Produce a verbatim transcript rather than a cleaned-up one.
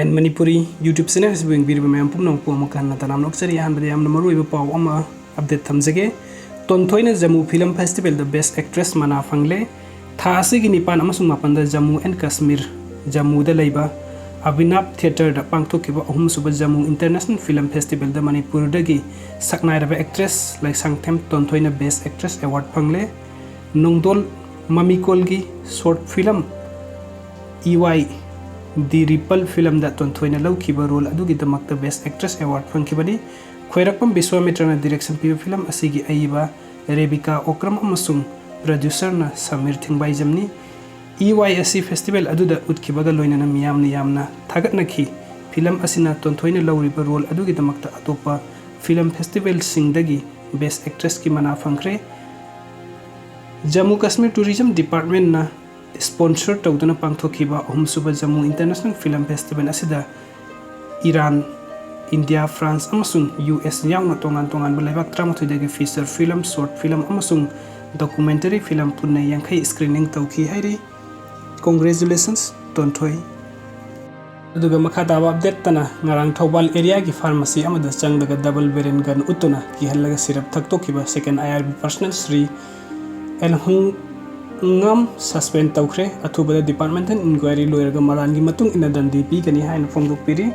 And Manipuri YouTube channel ꯑꯁꯤꯕꯨ ꯌꯦꯡꯕꯤꯔꯤꯕ ꯃꯌꯥꯝ ꯄꯨꯝꯅꯃꯛꯄꯨ ꯑꯃꯨꯛ ꯍꯟꯅ ꯇꯔꯥꯝꯅ ꯑꯣꯛꯆꯔꯤ꯫ ꯑꯍꯥꯟꯕꯗ ꯌꯥꯝꯅ ꯃꯔꯨꯑꯣꯏꯕ ꯄꯥꯎ ꯑꯃ update ꯊꯝꯖꯒꯦ꯫ ꯇꯣꯟꯊꯣꯏꯅ ꯖꯃꯨ Film Festivalꯗ Best Actress ꯃꯅꯥ ꯐꯪꯂꯦ꯫ ꯊꯥ ꯑꯁꯤꯒꯤ ꯅꯤꯄꯥꯟ ꯑꯃꯁꯨꯡ ꯃꯥꯄꯟꯗ ꯖꯃꯨ and ꯀꯥꯁꯃꯤꯔ, ꯖꯃꯨꯗ ꯂꯩꯕ ꯑꯕꯤꯅꯥꯕ Theatreꯗ ꯄꯥꯡꯊꯣꯛꯈꯤꯕ ꯑꯍꯨꯝꯁꯨꯕ ꯖꯃꯨ International Film Festivalꯗ ꯃꯅꯤꯄꯨꯔꯗꯒꯤ ꯁꯛꯅꯥꯏꯔꯕ actress Leishangthem ꯇꯣꯟꯊꯣꯏꯅ Best Actress Award ꯐꯪꯂꯦ꯫ ꯅꯣꯡꯗꯣꯜ ꯃꯃꯤꯀꯣꯜꯒꯤ short film ꯏ ꯋꯥꯏ ꯗꯤ ꯔꯤꯄꯜ filmꯗ ꯇꯣꯟꯊꯣꯏꯅ ꯂꯧꯈꯤꯕ role ꯑꯗꯨꯒꯤꯗꯃꯛꯇ Best Actress Award ꯐꯪꯈꯤꯕꯅꯤ꯫ ꯈ꯭ꯋꯥꯏꯔꯥꯛꯄꯝ ꯕꯤꯁ꯭ꯋꯥꯃꯤꯇ꯭ꯔꯅ direction ꯄꯤꯕ film ꯑꯁꯤꯒꯤ ꯑꯏꯕ ꯔꯦꯕꯤꯀꯥ ꯑꯣꯀ꯭ꯔꯝ ꯑꯃꯁꯨꯡ producerꯅ ꯁꯃꯤꯔ ꯊꯤꯡꯕꯥꯏꯖꯝꯅꯤ꯫ ꯏ ꯋꯥꯏ ꯑꯁꯤ festival ꯑꯗꯨꯗ ꯎꯠꯈꯤꯕꯒ ꯂꯣꯏꯅꯅ ꯃꯤꯌꯥꯝꯅ ꯌꯥꯝꯅ ꯊꯥꯒꯠꯅꯈꯤ꯫ Film ꯑꯁꯤꯅ ꯇꯣꯟꯊꯣꯏꯅ ꯂꯧꯔꯤꯕ role ꯑꯗꯨꯒꯤꯗꯃꯛꯇ ꯑꯇꯣꯞꯄ film festivalꯁꯤꯡꯗꯒꯤ Best Actressꯀꯤ ꯃꯅꯥ ꯐꯪꯈ꯭ꯔꯦ꯫ ꯖꯝꯃꯨ ꯀꯥꯁꯃꯤꯔ Tourism Departmentꯅ sponsor ꯇꯧꯗꯨꯅ ꯄꯥꯡꯊꯣꯛꯈꯤꯕ ꯑꯍꯨꯝꯁꯨꯕ ꯖꯝꯃꯨ International Film Festival ꯑꯁꯤꯗ ꯏꯔꯥꯟ, ꯏꯟꯗꯤꯌꯥ, ꯐ꯭ꯔꯥꯟꯁ ꯑꯃꯁꯨꯡ ꯌꯨ ꯑꯦꯁ ꯌꯥꯎꯅ ꯇꯣꯉꯥꯟ ꯇꯣꯉꯥꯟꯕ ꯂꯩꯕꯥꯛ ꯇꯔꯥꯃꯥꯊꯣꯏꯗꯒꯤ feature film, short film ꯑꯃꯁꯨꯡ documentary film ꯄꯨꯟꯅ ꯌꯥꯡꯈꯩ screening ꯇꯧꯈꯤ ꯍꯥꯏꯔꯤ꯫ Congratulations ꯇꯣꯟꯊꯣꯏ꯫ ꯑꯗꯨꯒ ꯃꯈꯥ ꯇꯥꯕ updateꯇꯅ ꯉꯔꯥꯡ ꯊꯧꯕꯥꯜ areaꯒꯤ pharmacy ꯑꯃꯗ ꯆꯪꯂꯒ double barrel gun ꯎꯠꯇꯨꯅ ꯀꯤꯍꯜꯂꯒ syrup ꯊꯛꯇꯣꯛꯈꯤꯕ second I R B personnel Shri ꯑꯦꯜꯍꯪꯉꯝ suspend ꯇꯧꯈ꯭ꯔꯦ꯫ ꯑꯊꯨꯕꯗ departmental inquiry ꯂꯣꯏꯔꯒ ꯃꯔꯥꯜꯒꯤ ꯃꯇꯨꯡ ꯏꯟꯅ ꯗꯟꯗꯤ ꯄꯤꯒꯅꯤ ꯍꯥꯏꯅ ꯐꯣꯡꯗꯣꯛꯄꯤꯔꯤ꯫